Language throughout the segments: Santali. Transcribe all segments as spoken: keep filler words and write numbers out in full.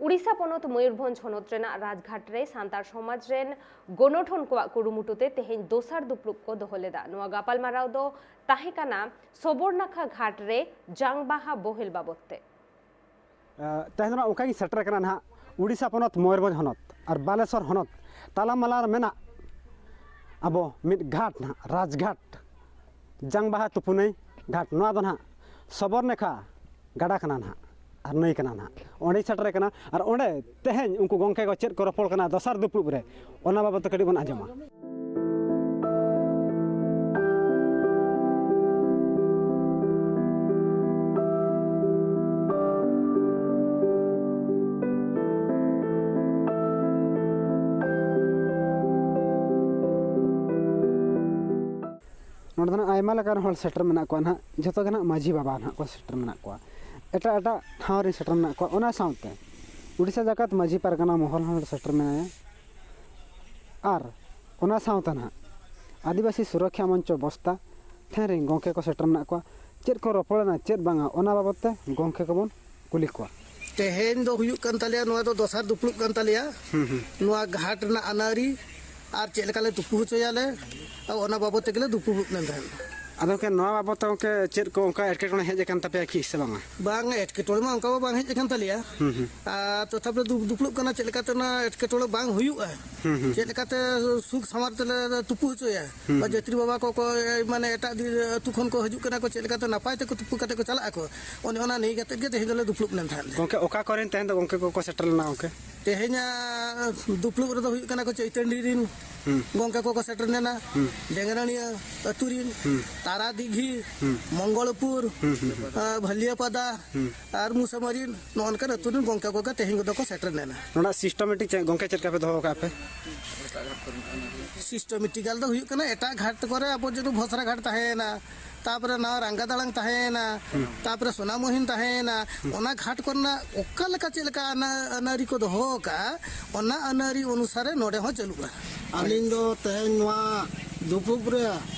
ᱩᱲᱤᱥᱥᱟ ᱯᱚᱱᱚᱛ ᱢᱚᱭᱩᱨᱵᱷᱚᱸᱡᱽ ᱦᱚᱱᱚᱛ ᱨᱮᱱᱟᱜ ᱨᱟᱡᱽᱜᱷᱟᱴ ᱨᱮ ᱥᱟᱱᱛᱟᱲ ᱥᱚᱢᱟᱡᱽ ᱨᱮᱱ ᱜᱚᱱᱚᱴᱷᱚᱱ ᱠᱚᱣᱟᱜ ᱠᱩᱨᱩᱢᱩᱴᱩ ᱛᱮ ᱛᱮᱦᱮᱧ ᱫᱚᱥᱟᱨ ᱫᱩᱯᱲᱩᱵ ᱠᱚ ᱫᱚᱦᱚ ᱞᱮᱫᱟ᱾ ᱱᱚᱣᱟ ᱜᱟᱯᱟᱞᱢᱟᱨᱟᱣ ᱫᱚ ᱛᱟᱦᱮᱸ ᱠᱟᱱᱟ ᱥᱚᱵᱚᱨᱱᱟᱠᱷᱟ ᱜᱷᱟᱴ ᱨᱮ ᱡᱟᱝᱵᱟᱦᱟ ᱵᱳᱦᱮᱞ ᱵᱟᱵᱚᱫ ᱛᱮ᱾ ᱛᱮᱦᱮᱧ ᱫᱚ ᱱᱟᱦᱟᱜ ᱚᱱᱠᱟ ᱜᱤᱧ ᱥᱮᱴᱮᱨ ᱠᱟᱱᱟ ᱱᱟᱦᱟᱜ ᱩᱲᱤᱥᱥᱟ ᱯᱚᱱᱚᱛ ᱢᱚᱭᱩᱨᱵᱷᱚᱸᱡᱽ ᱦᱚᱱᱚᱛ ᱟᱨ ᱵᱟᱞᱮᱥᱚᱨ ᱦᱚᱱᱚᱛ ᱛᱟᱞᱟᱢᱟᱞᱟ ᱨᱮ ᱢᱮᱱᱟᱜ ᱟᱵᱚ ᱢᱤᱫ ᱜᱷᱟᱴ ᱱᱟᱦᱟᱜ ᱨᱟᱡᱽᱜᱷᱟᱴ ᱡᱟᱝᱵᱟᱦᱟ ᱛᱩᱯᱩᱱᱟᱹᱭ ᱜᱷᱟᱴ, ᱱᱚᱣᱟ ᱫᱚ ᱱᱟᱦᱟᱜ ᱥᱚᱵᱚᱨᱱᱟᱠᱷᱟ ᱜᱟᱰᱟ ᱠᱟᱱᱟ ᱱᱟᱦᱟᱜ ᱟᱨ ᱱᱟᱹᱭ ᱠᱟᱱᱟ ᱱᱟᱦᱟᱜ᱾ ᱚᱸᱰᱮᱧ ᱥᱮᱴᱮᱨ ᱠᱟᱱᱟ ᱟᱨ ᱚᱸᱰᱮ ᱛᱮᱦᱮᱧ ᱩᱱᱠᱩ ᱜᱚᱢᱠᱮ ᱠᱚ ᱪᱮᱫ ᱠᱚ ᱨᱚᱯᱚᱲ ᱠᱟᱱᱟ ᱫᱚᱥᱟᱨ ᱫᱩᱯᱲᱩᱵ ᱨᱮ, ᱚᱱᱟ ᱵᱟᱵᱚᱫ ᱛᱮ ᱠᱟᱹᱴᱤᱡ ᱵᱚᱱ ᱟᱸᱡᱚᱢᱟ᱾ ᱱᱚᱰᱮ ᱫᱚ ᱱᱟᱜ ᱟᱭᱢᱟ ᱞᱮᱠᱟᱱ ᱦᱚᱲ ᱥᱮᱴᱮᱨ ᱢᱮᱱᱟᱜ ᱠᱚᱣᱟ ᱱᱟᱦᱟᱜ, ᱡᱷᱚᱛᱚ ᱜᱮ ᱱᱟᱜ ᱢᱟᱹᱡᱷᱤ ᱵᱟᱵᱟ ᱱᱟᱦᱟᱜ ᱠᱚ ᱥᱮᱴᱮᱨ ᱢᱮᱱᱟᱜ ᱠᱚᱣᱟ, ᱮᱴᱟᱜ ᱮᱴᱟᱜ ᱴᱷᱟᱶ ᱨᱮ ᱥᱮᱴᱮᱨ ᱢᱮᱱᱟᱜ ᱠᱚᱣᱟ᱾ ᱚᱱᱟ ᱥᱟᱶᱛᱮ ᱩᱲᱤᱥᱥᱟ ᱡᱟᱠᱟᱛ ᱢᱟᱹᱡᱷᱤ ᱯᱟᱨᱜᱟᱱᱟ ᱢᱚᱦᱚᱞ ᱦᱚᱸ ᱱᱚᱰᱮ ᱥᱮᱴᱮᱨ ᱢᱮᱱᱟᱭᱟ᱾ ᱟᱨ ᱚᱱᱟ ᱥᱟᱶᱛᱮ ᱱᱟᱦᱟᱜ ᱟᱹᱫᱤᱵᱟᱹᱥᱤ ᱥᱩᱨᱚᱠᱠᱷᱟ ᱢᱚᱧᱪᱚ ᱵᱚᱥᱛᱟ ᱴᱷᱮᱱ ᱨᱮᱱ ᱜᱚᱢᱠᱮ ᱠᱚ ᱥᱮᱴᱮᱨ ᱢᱮᱱᱟᱜ ᱠᱚᱣᱟ᱾ ᱪᱮᱫ ᱠᱚ ᱨᱚᱯᱚᱲᱮᱱᱟ ᱪᱮᱫ ᱵᱟᱝᱟ, ᱚᱱᱟ ᱵᱟᱵᱚᱫ ᱛᱮ ᱜᱚᱢᱠᱮ ᱠᱚᱵᱚᱱ ᱠᱩᱞᱤ ᱠᱚᱣᱟ᱾ ᱛᱮᱦᱮᱧ ᱫᱚ ᱦᱩᱭᱩᱜ ᱠᱟᱱ ᱛᱟᱞᱮᱭᱟ, ᱱᱚᱣᱟ ᱫᱚ ᱫᱚᱥᱟᱨ ᱫᱩᱯᱲᱩᱵ ᱠᱟᱱ ᱛᱟᱞᱮᱭᱟ᱾ ᱦᱩᱸ, ᱦᱩᱸ᱾ ᱱᱚᱣᱟ ᱜᱷᱟᱴ ᱨᱮᱱᱟᱜ ᱟᱹᱱᱟᱹᱨᱤ ᱟᱨ ᱪᱮᱫ ᱞᱮᱠᱟ ᱞᱮ ᱛᱩᱯᱩ ᱦᱚᱪᱚᱭᱟᱞᱮ, ᱚᱱᱟ ᱵᱟᱵᱚᱫ ᱛᱮᱜᱮ ᱞᱮ ᱫᱩᱯᱲᱩᱵ ᱞᱮᱱ ᱛᱟᱦᱮᱸᱫ᱾ ᱟᱫᱚ ᱜᱚᱢᱠᱮ, ᱱᱚᱣᱟ ᱵᱟᱵᱚᱫ ᱛᱮ ᱜᱚᱢᱠᱮ ᱪᱮᱫ ᱠᱚ ᱚᱱᱠᱟ ᱮᱴᱠᱮᱴᱚᱬᱮ ᱦᱮᱡ ᱟᱠᱟᱱ ᱛᱟᱯᱮᱭᱟ ᱠᱤ ᱥᱮ ᱵᱟᱝᱟ? ᱵᱟᱝ, ᱮᱴᱠᱮᱴᱚᱬᱮ ᱢᱟ ᱚᱱᱠᱟ ᱢᱟ ᱵᱟᱝ ᱦᱮᱡ ᱟᱠᱟᱱ ᱛᱟᱞᱮᱭᱟ᱾ ᱦᱩᱸ, ᱦᱩᱸ᱾ ᱟᱨ ᱛᱚᱛᱷᱟᱯᱤ ᱫᱩ-, ᱫᱩᱯᱲᱩᱵ ᱠᱟᱱᱟ, ᱪᱮᱫ ᱞᱮᱠᱟᱛᱮ ᱚᱱᱟ ᱮᱴᱠᱮᱴᱚᱬᱮ ᱵᱟᱝ ᱦᱩᱭᱩᱜᱼᱟ, ᱦᱩᱸ, ᱦᱩᱸ᱾ ᱪᱮᱫ ᱞᱮᱠᱟᱛᱮ ᱥᱩᱠ ᱥᱟᱶᱟᱨ ᱛᱮᱞᱮ ᱛᱩᱯᱩ ᱦᱚᱪᱚᱭᱟ, ᱦᱩᱸ, ᱵᱟ ᱦᱩᱸ᱾ ᱡᱟᱹᱛᱨᱤ ᱵᱟᱵᱟ ᱠᱚ, ᱠᱚ, ᱢᱟᱱᱮ ᱮᱴᱟᱜ ᱫᱤ-, ᱟᱹᱛᱩ ᱠᱷᱚᱱ ᱠᱚ ᱦᱤᱡᱩᱜ ᱠᱟᱱᱟ ᱠᱚ, ᱪᱮᱫ ᱞᱮᱠᱟᱛᱮ ᱱᱟᱯᱟᱭ ᱛᱮᱠᱚ ᱛᱩᱯᱩ ᱠᱟᱛᱮ ᱠᱚ ᱪᱟᱞᱟᱜ ᱟᱠᱚ, ᱚᱱᱮ ᱚᱱᱟ ᱱᱤᱭᱟᱹ ᱠᱟᱛᱮ ᱜᱮ ᱛᱮᱦᱮᱧ ᱫᱚᱞᱮ ᱫᱩᱯᱲᱩᱵ ᱞᱮᱱ ᱛᱟᱦᱮᱸᱫ᱾ ᱜᱚᱢᱠᱮ, ᱚᱠᱟ ᱠᱚᱨᱮᱱ ᱛᱮᱦᱮᱧ ᱫᱚ ᱜᱚᱢᱠᱮ ᱠᱚᱠᱚ ᱥᱮᱴᱮᱨ ᱞᱮᱱᱟ ᱜᱚᱢᱠᱮ? ᱛᱮᱦᱮᱧᱟᱜ ᱫᱩᱯᱲᱩᱵ ᱨᱮᱫᱚ ᱦᱩᱭᱩᱜ ᱠᱟᱱᱟ ᱠᱚ ᱪᱳᱭᱛᱟᱱᱰᱤ ᱨᱮᱱ ᱦᱩᱸ᱾ ᱜᱚᱢᱠᱮ ᱠᱚᱠᱚ ᱥᱮᱴᱮᱨ ᱞᱮᱱᱟ, ᱦᱩᱸ᱾ ᱰᱮᱝᱜᱟᱱᱟᱹᱲᱤᱭᱟᱹ ᱟᱹᱛᱩ ᱨᱮᱱ, ᱦᱩᱸ᱾ ᱛᱟᱨᱟ ᱫᱤᱜᱷᱤ, ᱦᱩᱸ᱾ ᱢᱚᱝᱜᱚᱞᱯᱩᱨ, ᱦᱩᱸ, ᱦᱩᱸ, ᱦᱩᱸ᱾ ᱟᱨ ᱵᱷᱟᱹᱞᱤᱭᱟᱹᱯᱟᱫᱟ, ᱦᱩᱸ᱾ ᱟᱨ ᱢᱩᱥᱟᱢᱟᱨᱤᱱ, ᱱᱚᱜᱼᱚ ᱱᱚᱝᱠᱟᱱ ᱟᱹᱛᱩ ᱨᱮᱱ ᱜᱚᱢᱠᱮ ᱠᱚᱜᱮ ᱛᱮᱦᱮᱧ ᱠᱚᱫᱚ ᱠᱚ ᱥᱮᱴᱮᱨ ᱞᱮᱱᱟ᱾ ᱱᱚᱰᱮ systematic ᱪᱮᱫ ᱜᱚᱢᱠᱮ ᱪᱮᱫ ᱞᱮᱠᱟ ᱯᱮ ᱫᱚᱦᱚ ᱟᱠᱟᱫᱼᱟ ᱯᱮ? Systematical ᱫᱚ ᱦᱩᱭᱩᱜ ᱠᱟᱱᱟ, ᱮᱴᱟᱜ ᱜᱷᱟᱴ ᱠᱚᱨᱮ ᱟᱵᱚ ᱡᱮᱢᱚᱱ ᱵᱷᱚᱥᱨᱟ ᱜᱷᱟᱴ ᱛᱟᱦᱮᱸᱭᱮᱱᱟ, ᱛᱟᱯᱚᱨᱮ ᱱᱚᱣᱟ ᱨᱟᱝᱜᱟ ᱫᱟᱲᱟᱝ ᱛᱟᱦᱮᱸᱭᱮᱱᱟ, ᱦᱩᱸ᱾ ᱛᱟᱯᱚᱨᱮ ᱥᱳᱱᱟᱢᱚᱦᱤᱱ ᱛᱟᱦᱮᱸᱭᱮᱱᱟ, ᱦᱩᱸ᱾ ᱚᱱᱟ ᱜᱷᱟᱴ ᱠᱚᱨᱮᱱᱟᱜ ᱚᱠᱟ ᱞᱮᱠᱟ ᱪᱮᱫ ᱞᱮᱠᱟ ᱟᱹᱱᱟ-, ᱟᱹᱱᱟᱹᱨᱤ ᱠᱚ ᱫᱚᱦᱚ ᱟᱠᱟᱫᱼᱟ, ᱚᱱᱟ ᱟᱹᱱᱟᱹᱨᱤ ᱚᱱᱩᱥᱟᱨᱮ ᱱᱚᱰᱮ ᱦᱚᱸ ᱪᱟᱹᱞᱩᱜᱼᱟ᱾ ᱟᱹᱞᱤᱧ ᱫᱚ ᱛᱮᱦᱮᱧ ᱱᱚᱣᱟ ᱫᱩᱯᱩᱵ ᱨᱮ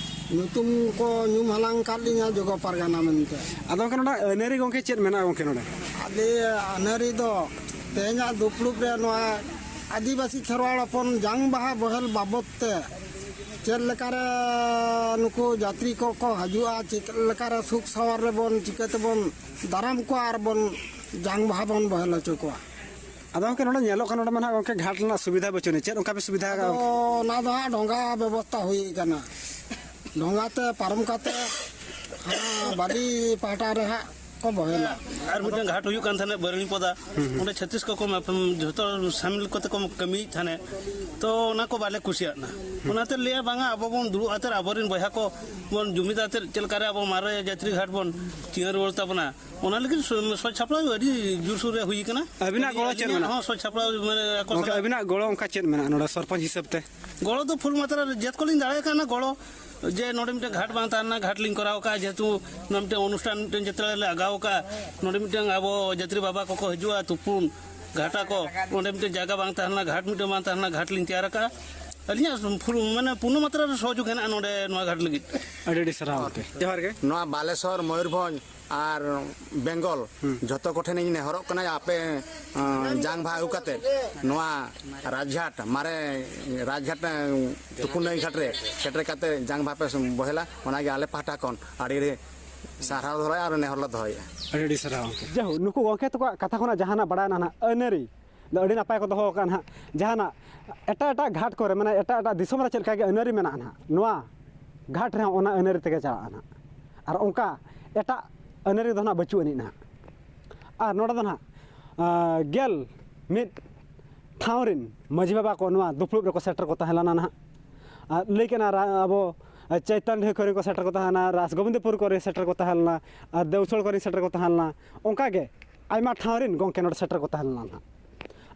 ᱧᱩᱛᱩᱢ ᱠᱚ ᱧᱩᱢ ᱦᱟᱞᱟᱝ ᱟᱠᱟᱫ ᱞᱤᱧᱟ ᱡᱚᱜᱚ ᱯᱟᱨᱜᱟᱱᱟ ᱢᱮᱱᱛᱮ᱾ ᱟᱫᱚ ᱜᱚᱢᱠᱮ, ᱱᱚᱰᱮ ᱟᱹᱱᱟᱹᱨᱤ ᱜᱚᱢᱠᱮ ᱪᱮᱫ ᱢᱮᱱᱟᱜᱼᱟ ᱜᱚᱢᱠᱮ ᱱᱚᱰᱮ? ᱟᱞᱮ ᱟᱹᱱᱟᱹᱨᱤ ᱫᱚ ᱛᱮᱦᱮᱧᱟᱜ ᱫᱩᱯᱲᱩᱵ ᱨᱮ ᱱᱚᱣᱟ ᱟᱹᱫᱤᱵᱟᱹᱥᱤ ᱠᱷᱮᱨᱣᱟᱲ ᱦᱚᱯᱚᱱ ᱡᱟᱝ ᱵᱟᱦᱟ ᱵᱚᱦᱮᱞ ᱵᱟᱵᱚᱫ ᱛᱮ ᱪᱮᱫ ᱞᱮᱠᱟᱨᱮ ᱱᱩᱠᱩ ᱡᱟᱛᱨᱤ ᱠᱚᱠᱚ ᱦᱤᱡᱩᱜᱼᱟ, ᱪᱮᱫ ᱞᱮᱠᱟᱨᱮ ᱥᱩᱠ ᱥᱟᱶᱟᱨ ᱨᱮᱵᱚᱱ ᱪᱤᱠᱟᱹ ᱛᱮᱵᱚᱱ ᱫᱟᱨᱟᱢ ᱠᱚᱣᱟ ᱟᱨ ᱵᱚᱱ ᱡᱟᱝ ᱵᱟᱦᱟ ᱵᱚᱱ ᱵᱚᱦᱮᱞ ᱦᱚᱪᱚ ᱠᱚᱣᱟ᱾ ᱟᱫᱚ ᱜᱚᱢᱠᱮ, ᱱᱚᱰᱮ ᱧᱮᱞᱚᱜ ᱠᱟᱱᱟ, ᱱᱚᱰᱮ ᱢᱟ ᱱᱟᱦᱟᱜ ᱜᱚᱢᱠᱮ ᱜᱷᱟᱴ ᱨᱮᱱᱟᱜ ᱥᱩᱵᱤᱫᱷᱟ ᱵᱟᱹᱪᱩᱜ ᱟᱹᱱᱤᱡ᱾ ᱪᱮᱫ ᱚᱱᱠᱟ ᱯᱮ ᱥᱩᱵᱤᱫᱷᱟ ᱟᱠᱟᱫᱼᱟ? ᱟᱫᱚ ᱚᱱᱟ ᱫᱚ ᱦᱟᱸᱜ ᱰᱷᱚᱸᱜᱟ ᱵᱮᱵᱚᱥᱛᱷᱟ ᱦᱩᱭ ᱠᱟᱱᱟ, ᱰᱷᱚᱸᱜᱟ ᱛᱮ ᱯᱟᱨᱚᱢ ᱠᱟᱛᱮ ᱦᱟᱱᱟ ᱵᱟᱹᱫᱤ ᱯᱟᱦᱴᱟ ᱨᱮ ᱦᱟᱸᱜ ᱠᱚ ᱵᱚᱦᱮᱞᱟ᱾ ᱟᱨ ᱢᱤᱫᱴᱟᱝ ᱜᱷᱟᱴ ᱦᱩᱭᱩᱜ ᱠᱟᱱ ᱛᱟᱦᱮᱱᱟ ᱵᱟᱹᱨᱱᱤ ᱯᱚᱫᱟ, ᱚᱸᱰᱮ ᱪᱷᱟᱹᱛᱤᱥ ᱠᱚᱠᱚ ᱢᱟ-, ᱡᱷᱚᱛᱚ ᱥᱟᱢᱤᱞ ᱠᱚᱛᱮ ᱠᱚ ᱠᱟᱹᱢᱤᱭᱮᱫ ᱛᱟᱦᱮᱸᱫ, ᱛᱚ ᱚᱱᱟ ᱠᱚ ᱵᱟᱞᱮ ᱠᱩᱥᱤᱭᱟᱜ ᱠᱟᱱᱟ᱾ ᱚᱱᱟᱛᱮ ᱞᱟᱹᱭᱟ ᱵᱟᱝᱟ, ᱟᱵᱚ ᱵᱚᱱ ᱫᱩᱲᱩᱵ ᱟᱛᱮᱫ ᱟᱵᱚᱨᱮᱱ ᱵᱚᱭᱦᱟ ᱠᱚ ᱵᱚᱱ ᱡᱩᱢᱤᱫ ᱟᱛᱮᱫ ᱪᱮᱫ ᱞᱮᱠᱟᱨᱮ ᱟᱵᱚ ᱢᱟᱨᱮ ᱡᱟᱹᱛᱨᱤ ᱜᱷᱟᱴ ᱵᱚᱱ ᱪᱤᱭᱟᱹ ᱨᱩᱣᱟᱹᱲ ᱛᱟᱵᱚᱱᱟ, ᱚᱱᱟ ᱞᱟᱹᱜᱤᱫ ᱥᱚ-, ᱥᱚᱡᱽ ᱥᱟᱯᱲᱟᱣ ᱟᱹᱰᱤ ᱡᱳᱨᱥᱳᱨ ᱨᱮ ᱦᱩᱭ ᱠᱟᱱᱟ᱾ ᱟᱹᱵᱤᱱᱟᱜ ᱜᱚᱲᱚ ᱪᱮᱫ ᱟᱹᱞᱤᱧᱟᱜ ᱢᱮᱱᱟᱜᱼᱟ? ᱦᱚᱸ ᱥᱚᱡᱽ ᱥᱟᱯᱲᱟᱣ ᱢᱟᱱᱮ ᱟᱠᱚ ᱜᱚᱢᱠᱮ, ᱥᱟᱞᱟᱜ ᱟᱹᱵᱤᱱᱟᱜ ᱜᱚᱲᱚ ᱚᱱᱠᱟ ᱪᱮᱫ ᱢᱮᱱᱟᱜᱼᱟ ᱱᱚᱰᱮ ᱥᱚᱨᱯᱚᱧᱪ ᱦᱤᱥᱟᱹᱵ ᱛᱮ? ᱜᱚᱲᱚ ᱫᱚ ᱯᱷᱩᱞ ᱢᱟᱛᱨᱟ ᱨᱮ ᱡᱮᱛ ᱠᱚᱞᱤᱧ ᱫᱟᱲᱮᱭᱟᱜ ᱠᱟᱱᱟ ᱜᱚᱲᱚ, ᱡᱮ ᱱᱚᱰᱮ ᱢᱤᱫᱴᱮᱱ ᱜᱷᱟᱴ ᱵᱟᱝ ᱛᱟᱦᱮᱸ ᱞᱮᱱᱟ, ᱜᱷᱟᱴ ᱞᱤᱧ ᱠᱚᱨᱟᱣ ᱟᱠᱟᱫᱼᱟ, ᱡᱮᱦᱮᱛᱩ ᱱᱚᱰᱮ ᱢᱤᱫᱴᱮᱱ ᱚᱱᱩᱥᱴᱷᱟᱱ ᱢᱤᱫᱴᱮᱱ ᱡᱟᱛᱨᱟ ᱞᱮ ᱟᱜᱟᱣ ᱟᱠᱟᱫᱼᱟ, ᱱᱚᱰᱮ ᱢᱤᱫᱴᱮᱱ ᱟᱵᱚ ᱡᱟᱛᱨᱤ ᱵᱟᱵᱟ ᱠᱚᱠᱚ ᱦᱤᱡᱩᱜᱼᱟ ᱛᱩᱯᱩᱱ ᱜᱷᱟᱴᱟ ᱠᱚ, ᱚᱸᱰᱮ ᱢᱤᱫᱴᱮᱱ ᱡᱟᱭᱜᱟ ᱵᱟᱝ ᱛᱟᱦᱮᱸ ᱞᱮᱱᱟ, ᱜᱷᱟᱴ ᱢᱤᱫᱴᱮᱱ ᱵᱟᱝ ᱛᱟᱦᱮᱸ ᱞᱮᱱᱟ, ᱜᱷᱟᱴ ᱞᱤᱧ ᱛᱮᱭᱟᱨ ᱟᱠᱟᱫᱼᱟ᱾ ᱟᱹᱞᱤᱧᱟᱜ ᱯᱷᱩᱞ ᱢᱟᱱᱮ ᱯᱩᱨᱱᱚ ᱢᱟᱛᱨᱟ ᱨᱮ ᱥᱚᱦᱚᱡᱳᱜᱽ ᱦᱮᱱᱟᱜᱼᱟ ᱱᱚᱰᱮ ᱱᱚᱣᱟ ᱜᱷᱟᱴ ᱞᱟᱹᱜᱤᱫ᱾ ᱟᱹᱰᱤ ᱟᱹᱰᱤ ᱥᱟᱨᱦᱟᱣ ᱜᱚᱢᱠᱮ᱾ ᱡᱚᱦᱟᱨ ᱜᱮ᱾ ᱱᱚᱣᱟ ᱵᱟᱞᱮᱥᱚᱨ, ᱢᱚᱭᱩᱨᱵᱷᱚᱸᱡᱽ ᱟᱨ ᱵᱮᱝᱜᱚᱞ ᱡᱷᱚᱛᱚ ᱠᱚᱴᱷᱮᱱ ᱤᱧ ᱱᱮᱦᱚᱨᱚᱜ ᱠᱟᱱᱟ, ᱟᱯᱮ, ᱟᱸ, ᱡᱟᱝ ᱵᱟᱦᱟ ᱟᱹᱜᱩ ᱠᱟᱛᱮ ᱱᱚᱣᱟ ᱨᱟᱡᱽᱜᱷᱟᱴ, ᱢᱟᱨᱮ ᱨᱟᱡᱽᱜᱷᱟᱴ, ᱟᱸ, ᱛᱩᱯᱩᱱ ᱰᱟᱹᱦᱤ ᱜᱷᱟᱴ ᱨᱮ ᱥᱮᱴᱮᱨ ᱠᱟᱛᱮ ᱡᱟᱝ ᱵᱟᱦᱟ ᱯᱮ ᱵᱚᱦᱮᱞᱟ, ᱚᱱᱟᱜᱮ ᱟᱞᱮ ᱯᱟᱦᱴᱟ ᱠᱷᱚᱱ ᱟᱹᱰᱤ ᱟᱹᱰᱤ ᱥᱟᱨᱦᱟᱣ ᱫᱚᱦᱚᱭᱟ ᱟᱨ ᱱᱮᱦᱚᱨ ᱞᱮ ᱫᱚᱦᱚᱭᱮᱫᱼᱟ᱾ ᱟᱹᱰᱤ ᱟᱹᱰᱤ ᱥᱟᱨᱦᱟᱣ ᱜᱚᱢᱠᱮ᱾ ᱡᱟᱭᱦᱳᱠ, ᱱᱩᱠᱩ ᱜᱚᱢᱠᱮ ᱛᱟᱠᱚᱣᱟᱜ ᱠᱟᱛᱷᱟ ᱠᱷᱚᱱᱟᱜ ᱡᱟᱦᱟᱱᱟᱜ ᱵᱟᱲᱟᱭ ᱮᱱᱟ ᱱᱟᱦᱟᱜ ᱟᱹᱱᱟᱹᱨᱤ ᱫᱚ ᱟᱹᱰᱤ ᱱᱟᱯᱟᱭ ᱠᱚ ᱫᱚᱦᱚ ᱟᱠᱟᱫᱼᱟ ᱱᱟᱦᱟᱜ᱾ ᱡᱟᱦᱟᱱᱟᱜ ᱮᱴᱟᱜ ᱮᱴᱟᱜ ᱜᱷᱟᱴ ᱠᱚᱨᱮ, ᱢᱟᱱᱮ ᱮᱴᱟᱜ ᱮᱴᱟᱜ ᱫᱤᱥᱚᱢ ᱨᱮ ᱪᱮᱫ ᱞᱮᱠᱟ ᱜᱮ ᱟᱹᱱᱟᱹᱨᱤ ᱢᱮᱱᱟᱜᱼᱟ ᱱᱟᱦᱟᱜ, ᱱᱚᱣᱟ ᱜᱷᱟᱴ ᱨᱮᱦᱚᱸ ᱚᱱᱟ ᱟᱹᱱᱟᱹᱨᱤ ᱛᱮᱜᱮ ᱪᱟᱞᱟᱜᱼᱟ ᱱᱟᱦᱟᱜ᱾ ᱟᱨ ᱚᱱᱠᱟ ᱮᱴᱟᱜ ᱟᱹᱱᱟᱹᱨᱤ ᱫᱚ ᱱᱟᱦᱟᱜ ᱵᱟᱹᱪᱩᱜ ᱟᱹᱱᱤᱡ ᱱᱟᱦᱟᱜ᱾ ᱟᱨ ᱱᱚᱰᱮ ᱫᱚ ᱱᱟᱦᱟᱜ, ᱟᱸ, ᱜᱮᱞ ᱢᱤᱫ ᱴᱷᱟᱶ ᱨᱮᱱ ᱢᱟᱹᱡᱷᱤ ᱵᱟᱵᱟ ᱠᱚ ᱱᱚᱣᱟ ᱫᱩᱯᱲᱩᱵ ᱨᱮᱠᱚ ᱥᱮᱴᱮᱨ ᱠᱚ ᱛᱟᱦᱮᱸ ᱞᱮᱱᱟ ᱱᱟᱦᱟᱜ᱾ ᱟᱨ ᱞᱟᱹᱭ ᱠᱟᱱᱟ ᱨᱟ-, ᱟᱵᱚ ᱪᱟᱹᱭᱛᱟᱱ ᱰᱷᱟᱹ ᱠᱚᱨᱮ ᱠᱚ ᱥᱮᱴᱮᱨ ᱠᱚ ᱛᱟᱦᱮᱸ ᱞᱮᱱᱟ, ᱨᱟᱥ ᱜᱳᱵᱤᱱᱫᱯᱩᱨ ᱠᱚᱨᱮ ᱥᱮᱴᱮᱨ ᱠᱚ ᱛᱟᱦᱮᱸ ᱞᱮᱱᱟ, ᱟᱨ ᱫᱮᱣᱥᱚᱲ ᱠᱚᱨᱮ ᱥᱮᱴᱮᱨ ᱠᱚ ᱛᱟᱦᱮᱸ ᱞᱮᱱᱟ᱾ ᱚᱱᱠᱟ ᱜᱮ ᱟᱭᱢᱟ ᱴᱷᱟᱶ ᱨᱮᱱ ᱜᱚᱢᱠᱮ ᱱᱚᱰᱮ ᱥᱮᱴᱮᱨ ᱠᱚ ᱛᱟᱦᱮᱸ ᱞᱮᱱᱟ ᱱᱟᱦᱟᱜ᱾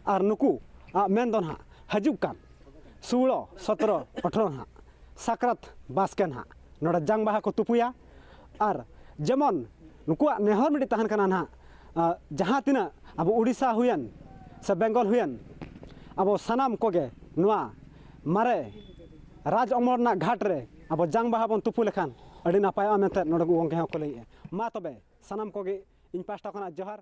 ᱟᱨ ᱱᱩᱠᱩ ᱟᱜ ᱢᱮᱱ ᱫᱚ ᱱᱟᱦᱟᱜ ᱦᱤᱡᱩᱜ ᱠᱟᱱ ᱥᱳᱞᱳ, ᱥᱚᱛᱨᱚ, ᱟᱴᱷᱨᱚ ᱱᱟᱦᱟᱜ ᱥᱟᱠᱨᱟᱛ ᱵᱟᱥᱠᱮ ᱱᱟᱦᱟᱜ ᱱᱚᱰᱮ ᱡᱟᱝ ᱵᱟᱦᱟ ᱠᱚ ᱛᱩᱯᱩᱭᱟ᱾ ᱟᱨ ᱡᱮᱢᱚᱱ ᱱᱩᱠᱩᱣᱟᱜ ᱱᱮᱦᱚᱨ ᱢᱤᱫᱴᱤᱡ ᱛᱟᱦᱮᱱ ᱠᱟᱱᱟ ᱱᱟᱦᱟᱜ, ᱟᱸ, ᱡᱟᱦᱟᱸ ᱛᱤᱱᱟᱹᱜ ᱟᱵᱚ ᱩᱰᱤᱥᱟ ᱦᱩᱭᱮᱱ ᱥᱮ ᱵᱮᱝᱜᱚᱞ ᱦᱩᱭᱮᱱ, ᱟᱵᱚ ᱥᱟᱱᱟᱢ ᱠᱚᱜᱮ ᱱᱚᱣᱟ ᱢᱟᱨᱮ ᱨᱟᱡᱽ ᱚᱢᱚᱨ ᱨᱮᱱᱟᱜ ᱜᱷᱟᱴ ᱨᱮ ᱟᱵᱚ ᱡᱟᱝ ᱵᱟᱦᱟ ᱵᱚᱱ ᱛᱩᱯᱩ ᱞᱮᱠᱷᱟᱱ ᱟᱹᱰᱤ ᱱᱟᱯᱟᱭᱚᱜᱼᱟ ᱢᱮᱱᱛᱮ ᱱᱚᱰᱮ ᱜᱚᱢᱠᱮ ᱦᱚᱸᱠᱚ ᱞᱟᱹᱭᱮᱫᱼᱟ᱾ ᱢᱟ ᱛᱚᱵᱮ ᱥᱟᱱᱟᱢ ᱠᱚᱜᱮ ᱤᱧ ᱯᱟᱦᱴᱟ ᱠᱷᱚᱱᱟᱜ ᱡᱚᱦᱟᱨ᱾